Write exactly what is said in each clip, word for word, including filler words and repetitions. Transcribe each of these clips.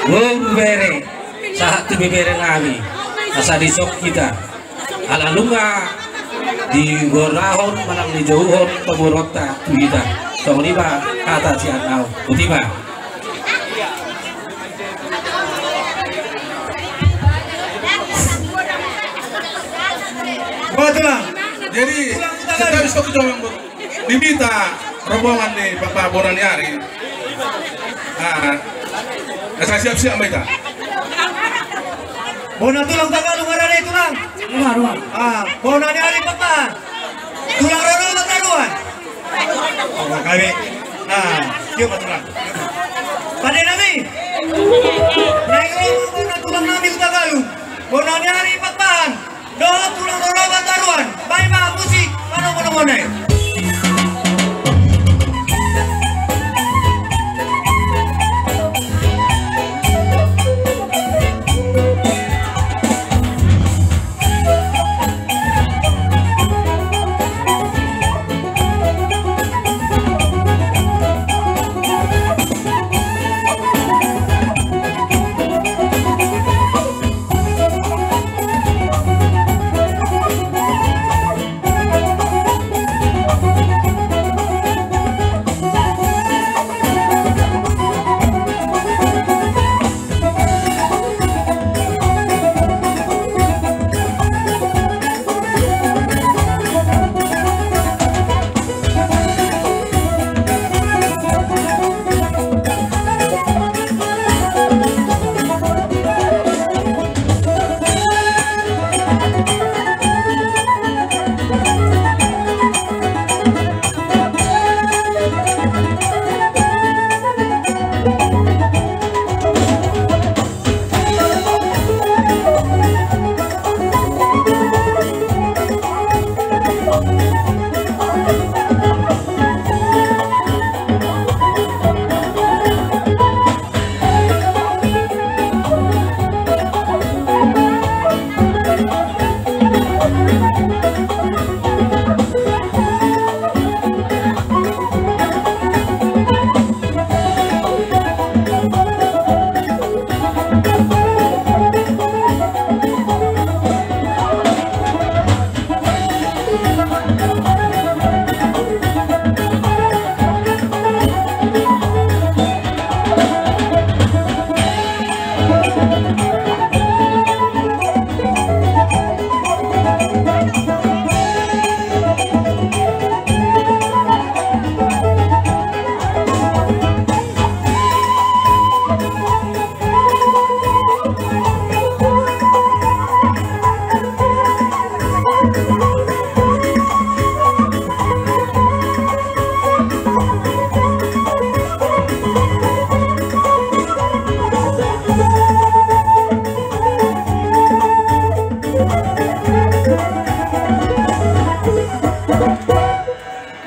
Boru bere, sahat tu bebere nami, asa dison hita. Ala nunga digorahon manang dijouhon pamoruonta tu hita. Songon i ma hata sian ahu. Botima. Botima. Jadi, kita bisa ketemu. Di hita rombongan ni Papa Bona ni Ari. Ah, asa siap-siap ma hita. Bona tulang Tagalog, mana ni tulang? Rumah, rumah. Ah, Bona ni Ari, Papa. Tulang rorobot taruan. Oh, kami. Ah, siap, Pak Tulang. Pande nami. Naeng ro bona tulang nami Tagalog. Bona ni Ari, Papa. Dohot tulang rorobot taruan, baen ma musik, manongo-nongo nai.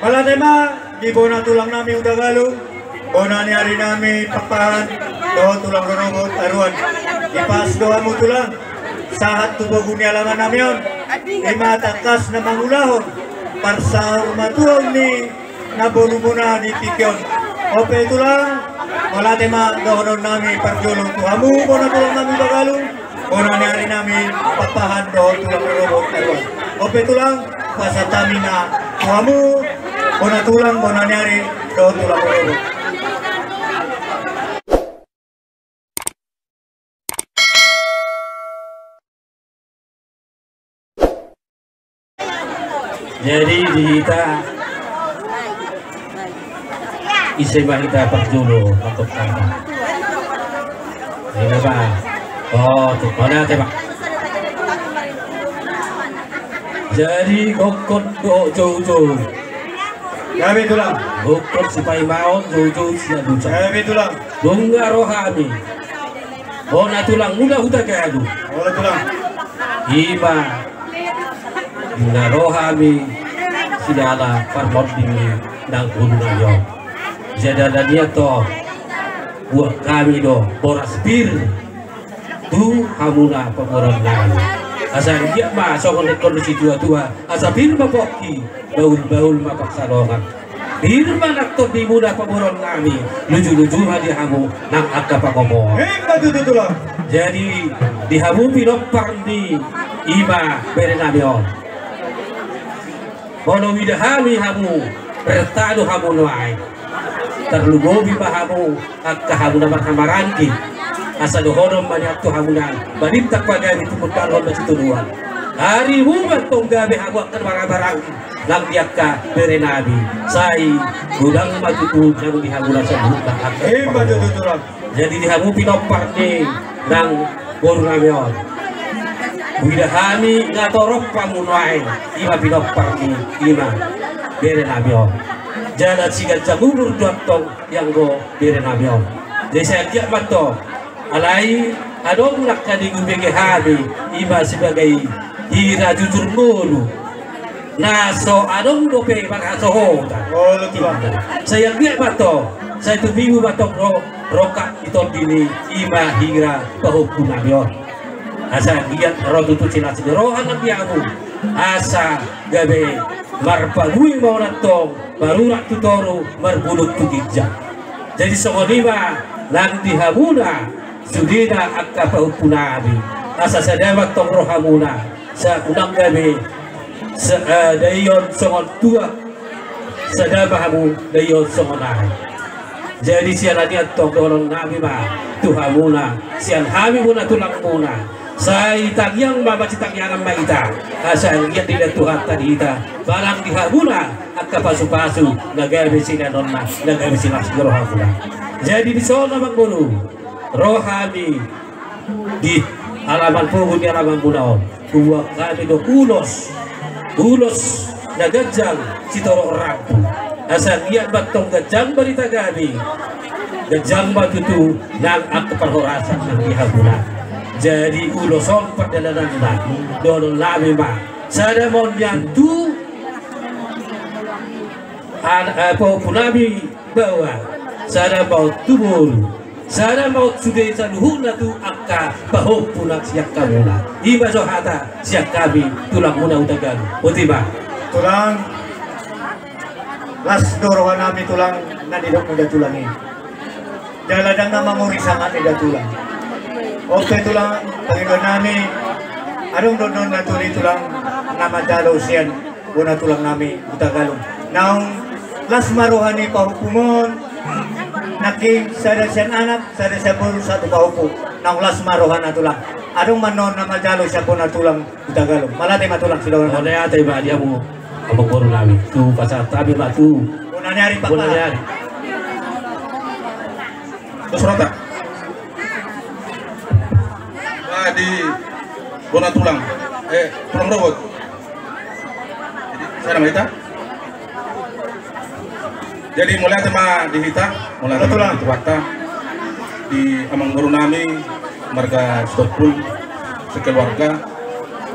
Mauliate ma di bona tulang nami Hutagalung, bona ni ari nami Pakpahan, dohot tulang rorobot Aruan. Dipas do hamu tulang, sahat tu pogu ni alaman nami on, i ma tangkas na mangulahon parsaurmatuaon ni namborumuna di tingki on. On pe tulang, mauliate ma dohonon nami parjolo tu hamu bona tulang nami Hutagalung, bona ni ari nami Pakpahan dohot tulang rorobot Aruan. On pe tulang, pasahat hami ma tu hamu bona tulang, bona ni ari dohot tulang rorobot. Jadi di hita ise ma hita parjolo mangkok tanda. Ina ba. Oh, tu mana te ba. Jadi gokkon do joujou. Gabe tulang. Gokkon sipaimaon joujou sialusan. Gabe tulang. Nunga ro hami. Bona tulang muna Hutagalung. Bona tulang. I ma na ro hami siala parmonding ni nang guru nami on. Jadi ala ni i do, buat hami do boras pir tu hamuna pamoruon nami. Asa anggiat ma songon didok ni situa-tua, asa pir ma pongki, bahul-bahul ma pansalongan. Pir ma nang tondimuna pamoruon nami, luju-luju ma di hamu nang angka pangomoan. Ima tutu tulang. Jadi di hamu pinompar ni ima bere nami on. Molo huida hami hamu, renta do hamu nuaeng. Tarlumobi ma hamu angka hamu na marhahamaranggi. Asa dohonon ma nian tu hamu nang, balintang pagabe tumundalhon ma sitoruan. Arimu ma tong gabe hamu angka na marhahamaranggi nang di angka bere nami. Sai godang ma tutu nang di hamu na saluhutna angka. Ima tutu tulang. Jadi di hamu pinompar ni nang boru nami on. Huida hami nga torop hamu nuaeng, ima pinompar ni ima bere nami on. Jala siganjang umur do antong ianggo bere nami on. Jadi sai anggiat ma antong. Alai adong nangkin dibege hami ima sebagai hira jujur ngolu. Na so adong dope marhasohotan. Olo tulang. Sai anggiat ma antong, sai tumibu ma antong ro, rongkap di tondi ni ima hira pahompu nami on. Asa anggiat ro tutu silas ni roha nang di hamu. Asa gabe marpabue ma on antong, marurat tu toru, marbulung tu ginjang. Jadi songon i ma nang di hamuna sudena angka pahompu nami. Asa sada ma antong rohamuna. Sa unang gabe sa, eh, daion songon tuak, sada ma hamu daion songon aek. Jadi siala ni antong dohonon nami ma tu hamuna, sian hami bona tulangmuna. Sai tangiang ma, masitangiangan ma hita. Asa anggiat dilehon Tuhanta di hita, manang di hamuna angka pasupasu na gabe sileanonna, na gabe silas ni rohamuna. Jadi dison amang boru, ro hami di alaman pogu ni alamanmuna on, huboan hami do ulos, ulos na ganjang sitorop rambu. Asa anggiat ma antong ganjang barita gabe, ganjang ma tutu nang angka parhorasan nang di hamuna. Jadi ulos on pardalananna, dohonon nami ma, sada ma on nian tu an-, eh, pahompu nami baoa, sada ma on tu boru, sada ma on sude saluhutna tu angka pahompu na sian hamuna. Ima jo hata sian hami tulangmuna Hutagalung. Boti ma. Tulang, las do roha nami tulang, na nidok ni datulang i. Jala ndang na manguri sangap ni datulang. On pe tulang, pangidoan nami, adong do annon na tuli tulang, na manjalo sian bona tulang nami Hutagalung. Naung las ma roha ni pahompum on, nangkin sada sian anak, sada sian boru, sahat tu pahompu. Naung las ma rohana tulang. Adong ma annon na manjalo sian bona tulang Hutagalung. Mauliate ma tulang, sidohonon. Mauliate ma di hamu amang boru nami. Tu pasahat hami ma tu bona ni ari. Bona ni ari. Dos roha. Ba di bona tulang. Eh, tulang rogot. Jadi, sada ma hita. Jadi mauliate ma di hita, mauliate ma di Tuhanta, di amang boru nami marga Sitompul sekeluarga.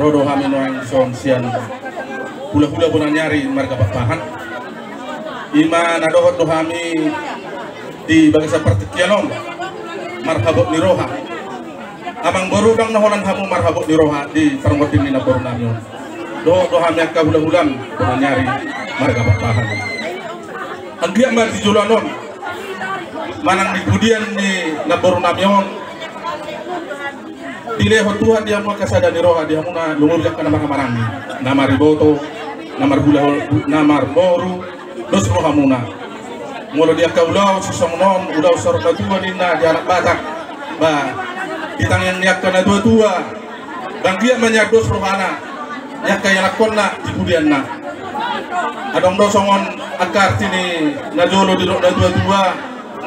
Ro do hami nuaeng dison sian hulahula bona ni ari marga Pakpahan. Ima na dohot do hami di bagasan partingkian on marhabot ni roha. Amang boru, ndang na holan hamu marhabot ni roha di parngonding ni namboru nami on. Dohot do hami angka hulahulam bona ni ari marga Pakpahan. Anggiat ma di joloan on manang di pudian ni namboru nami on, dilehon Tuhan di hamu angka sada ni roha, di hamuna lumobi angka na marhahamaranggi, na mariboto, na marhula, na marboru, dos rohamuna. Molo di angka ulaon sisongon on, ulaon saur matua ninna di halak Batak. Ba di tangiang ni angka natuatua, ba anggiat ma nian dos rohana di angka ianakhonna di pudianna. Adong do songon angka arti ni najolo didok natuatua,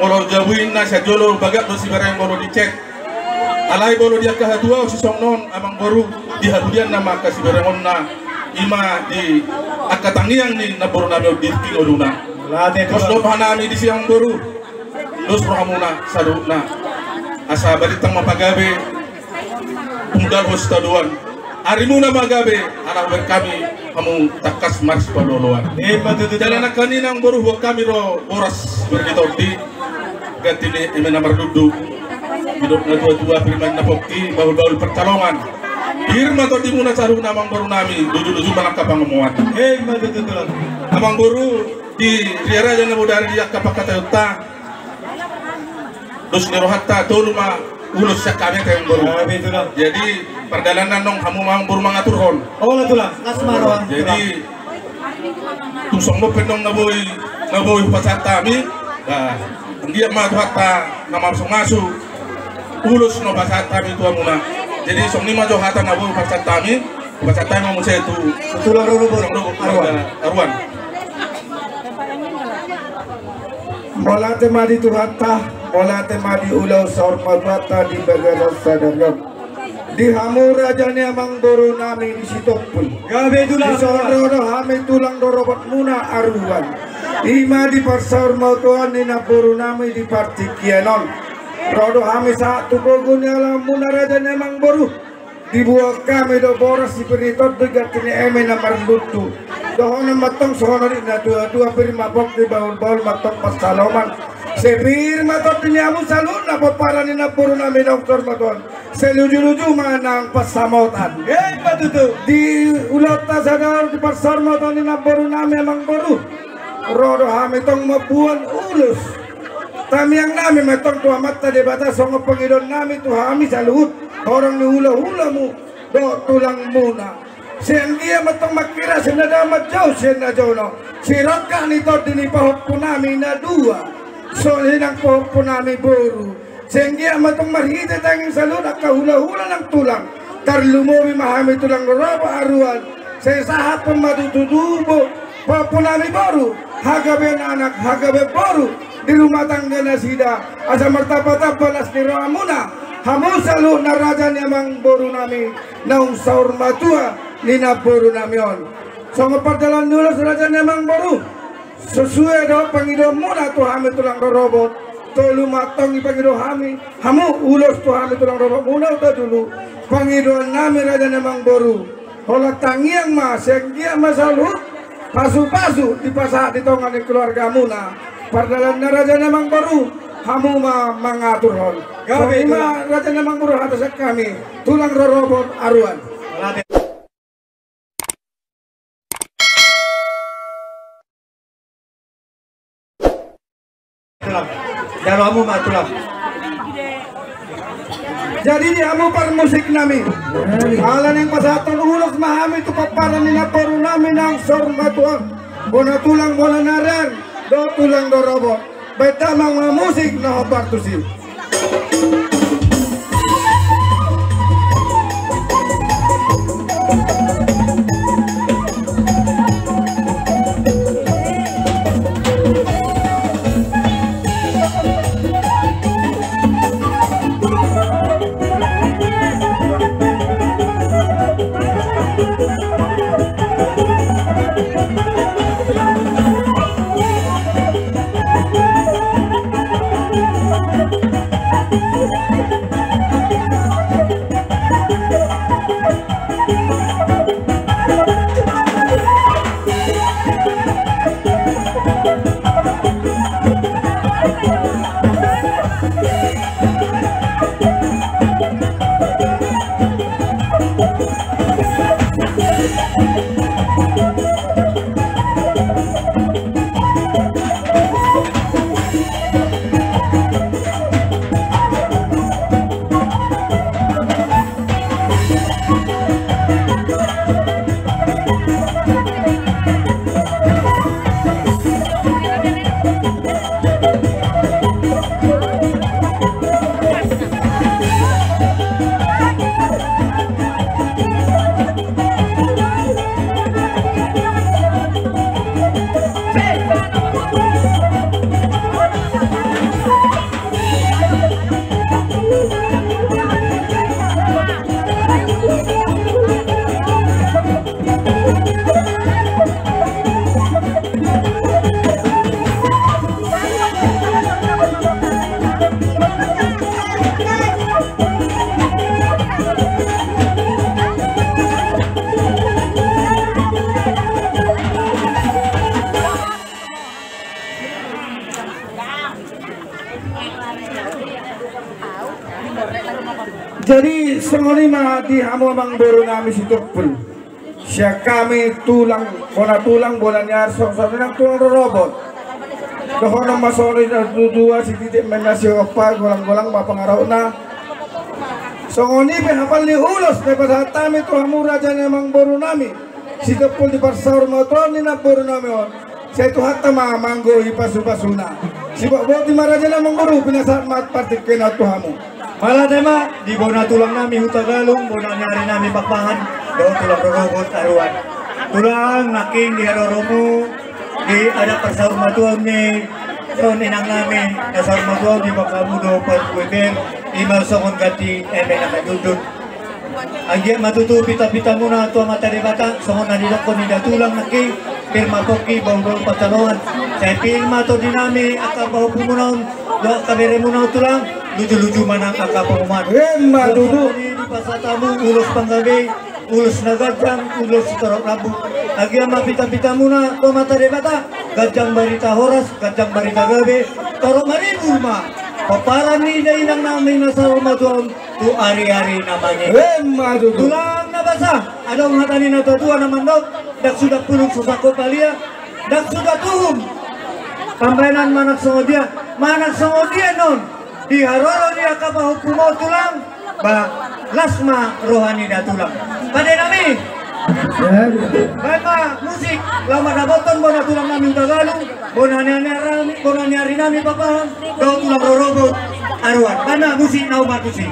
molo jabu ninna sian jolo bagak do siberengon molo dicek. Alai molo di angka hatuaon sisongon on amang boru, di hapudianna ma angka siberengonna, ima di angka tangiang ni namboru nami on di tingki ngoluna. Pos do roha nami disi amang boru. Dos rohamuna saluhutna. Asa balintang ma pagabe, tumundalhon sitadoan. Arimuna ma gabe, ala hubaen hami hamu tangkas marsipaolooloan. Ima tutu. Jala nangkaningan boru, huboan hami do boras bere ni tondi, ganti ni eme na mardundu. Didok natuatua, pir ma ninna pongki, bahulbahul pansalongan. Pir ma tondimuna saluhutna amang boru nami, lujuluju ma angka pangomoan. Ima tutu tulang. Amang boru, Di ria raja na bodari di angka pangkataionta, dos ni rohanta tolu ma ulos sian hami tu amangboru. Jadi pardalanna nang hamu ma amangboru mangaturhon. Jadi tung songon on pe nang na boi, na boi hupasahat hami. Anggiat ma Tuhanta na marsumasu ulos na hupasahat hami tu hamuna. Jadi songon i ma jo hata na boi hupasahat hami. Hupasahat hami ma muse tu tulang rorobot aruan. Mauliate ma di Tuhanta, mauliate ma di ulaon saur matuanta di bagasan sadari on. Di hamu raja ni amangboru nami di Sitompul. Dison ro do hami tulang rorobot muna aruan. I ma di parsaur matuaan ni namboru nami di partingkian on. Ro do hami sahat tu pogu ni alaman muna raja ni amangboru. Diboan hami do boras sipir ni tondi ganti ni eme na marlundu. Dohonon ma tong songon i na tua-tua, pir ma pongki, bahul-bahul ma tong pansalongan. Sai pir ma tondi ni hamu saluhutna pomparan ni namboru nami naung saur matuaan. Sai luju-luju ma nang pansamotan. Di ulaonta sadari on di parsaur matuaan ni namboru nami amangboru, ro do hami tong mamboan ulos. Tangiang nami ma tong tu Amanta Debata songon pangidoan nami tu hami saluhut horong ni hula-hulamu dohot tulangmuna. Sai anggiat ma tong mangkirap sian na dao, manjou sian na jolo, sirongkap ni tondi ni pahompu nami na dua, songon i nang pahompu nami boru. Sai anggiat ma tong marhite tangiang saluhut angka hula-hula nang tulang. Tarlumobi ma hami tulang rorobot aruan. Sai sahaphon ma tutu tu pahompu nami boru hagabean anak, hagabean boru di rumah tangga nasida, asa martamba-tamba las ni rohamuna, hamu saluhutna raja ni amangboru nami naung saur matua ni namboru nami on. Songon pardalan ni ulos raja ni amangboru, sasue dohot pangidoanmuna tu hami tulang rorobot, tolu ma tong i pangidoan nami, hamu ulos tu hami tulang rorobotmuna, uta julu pangidoan nami raja ni amangboru. Holan tangiang ma, sai anggiat ma saluhut pasu-pasu dipasahat di tonga ni keluargamuna. Pardalanna raja ni amangboru, hamu ma mangaturhon. Songon i ma raja ni amangboru hata sian hami tulang rorobot aruan. Tulang. Jalo hamu ma tulang. Jadi di hamu parmusik nami, ala naeng pasahathon ulos ma hami tu pomparan ni namboru nami naung saur matua on, bona tulang, bona na rear dohot tulang rorobot. Baen damang ma musik na hombar tusi. Jadi songon i ma di hamu amangboru nami Sitompul. Sian hami tulang, bona tulang, bona ni ari, songon i nang tulang rorobot. Dohonon ma songon i na tutu, sititik ma na siompa, golang-golang ma pangarahutna. Songon i pe hapal ni ulos na pasahat hami tu hamu raja ni amangboru nami, sitompul di parsaur matua ni namboru nami on. Sai Tuhanta ma manggohi pasu-pasuna. Siboan boti ma raja ni amangboru, pinasahat ma partingkian on tu hamu. Mauliate ma di bona tulang nami Hutagalung, bona ni ari nami Pakpahan, dohot tulang rorobot aruan. Tulang, nangkin di haroromu, di adat parsaur matua ni, songon inang nami na saur matua on, di bagamu do parkueber, ima songon ganti eme na mandundun. Anggiat ma tutu pita-pitamuna tu Amanta Debata, songon na nidokkon ni da tulang nangkin, pir ma pongki, bahul-bahul pansalongan. Sai pir ma tondi nami angka pahompumuna on, dohot angka beremuna on tulang, luju-luju ma nang angka pangomoan. Ima tutu. Songon i dipasahat hamu ulos panggabean, ulos na ganjang, ulos sitorop lambung. Anggiat ma pita-pitamuna tu Amanta Debata, ganjang barita horas, ganjang barita gabe, torop maribur ma pomparan ni da inang nami na saur matua on tu ari-ari na mangihut. Ima tutu. Tulang na basa, adong hata ni na tua-tua na mandok, ndang suda pulung so sangkot balian, ndang suda tuhun pambahenan manang songon dia, manang songon dia non di haroro ni angka pahompumuna on tulang, ba las ma roha ni da tulang. Pande nami. Baen ma musik, laho mandapothon bona tulang nami Hutagalung, bona ni ari nami, bona ni ari nami Pakpahan, dohot tulang rorobot aruan. Baen ma musik, na umat musik.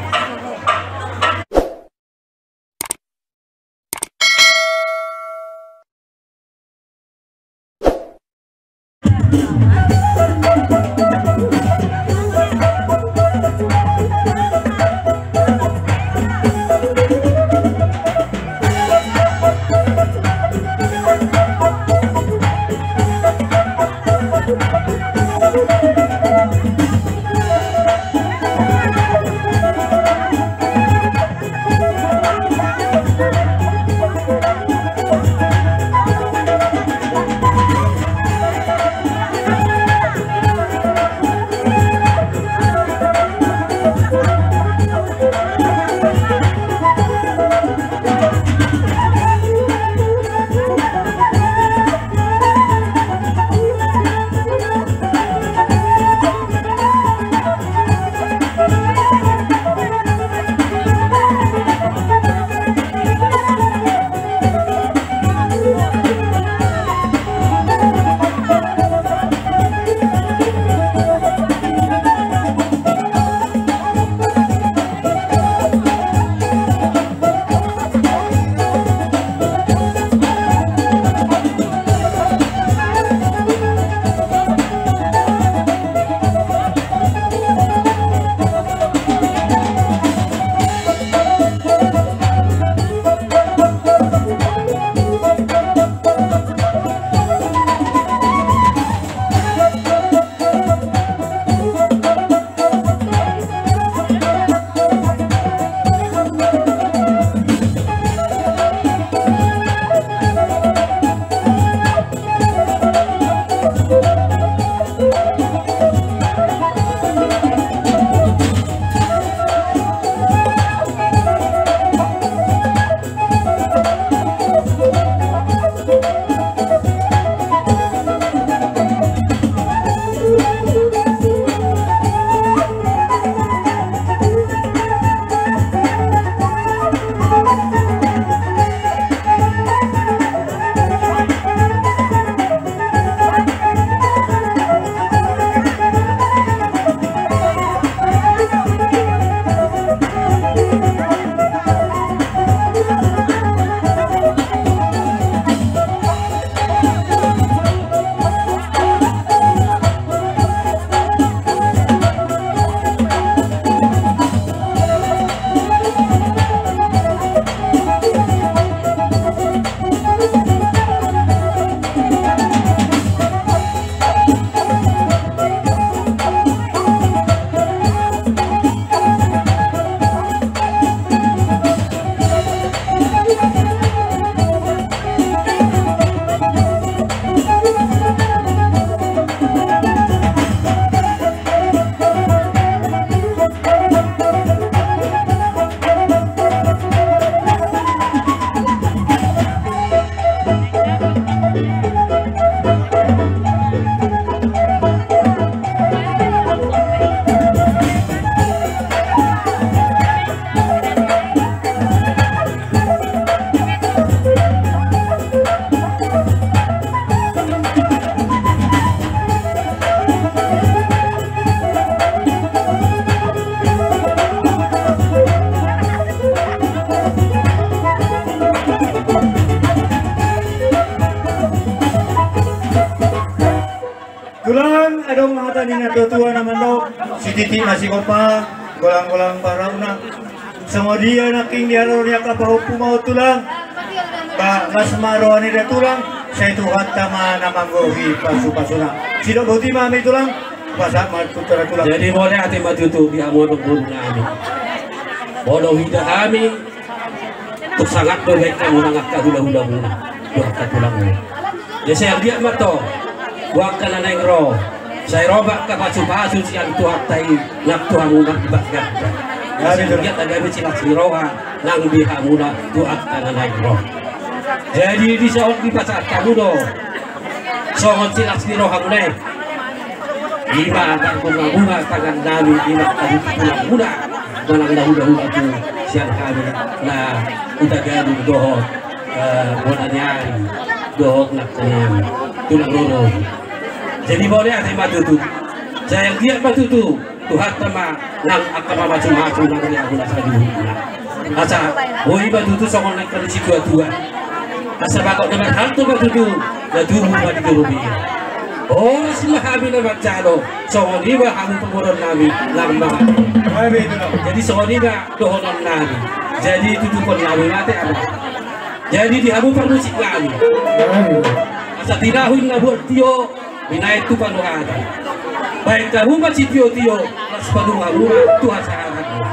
Ninna tuatua na mandok, sititi ma sigompa, golang-golang parauna. Songon dia nangkin di haroro ni angka pahompu ma on tulang. Ba las ma roha ni da tulang, sai Tuhanta ma na manggohi pasupasuna. Sidok boti ma hami tulang. Pasahat ma tu tulang. Jadi mauliate ma tutu di hamu amangboru nami. Molo huida hami, tung sangap do baen hamu nang angka hulahulamuna dohot angka tulangmuna. Jadi sai anggiat ma tong tu angka na naeng ro, sai ro ma angka pasupasu sian Tuhanta i nang tu hamuna di baganda. Jadi sai anggiat ma gabe silas ni roha nang di hamuna tu angka na naeng ro. Jadi dison dipasahat hamu do songon silas ni rohamuna i. Ima tarbungabunga tangan nami, ima tarbungabunga manang na hulahula tu sian hami na Hutagalung dohot, eh, bona ni ari dohot nangkin tulang rorobot. Jadi mauliate ma tutu. Sai anggiat ma tutu Tuhanta ma nang angka pamasumasu nang di hamuna saluhutna. Asa boi ma tutu songon nangkin situatua. Asa bagot na marhalto ma tutu na tubu ma di jolo be. Horas ma hami na manjalo, songon i ma hamu pamoruon nami nang ma. Jadi songon i ma dohonon nami. Jadi tutupon nami ma ate, Amang. Jadi di hamu parmusik nami, asa tinahu na buat tio, binaen tu panuhatan. Baen hamu ma sitiotio, las panuhatan tu hasahatanmuna.